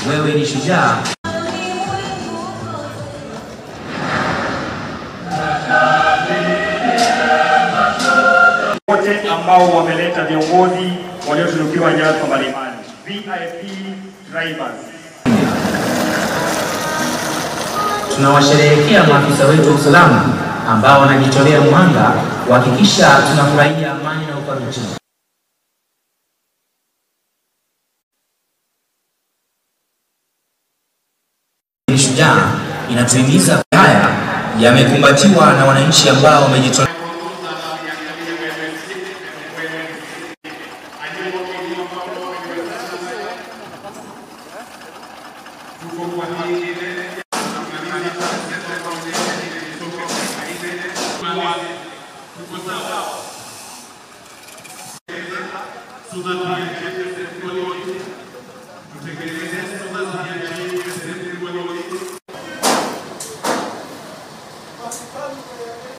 Wewe ni shujaa. Wote ambao wameleta viongozi waliotunukiwa nyadhifa mbalimbali, VIP drivers. Tunawasherehekea maafisa wetu wa usalama ambao wanajitolea mwanga kuhakikisha tunafurahia amani na uthabiti. Shujaa inatuhimiza. Haya yamekumbatiwa na wananchi ambao wamejitolea.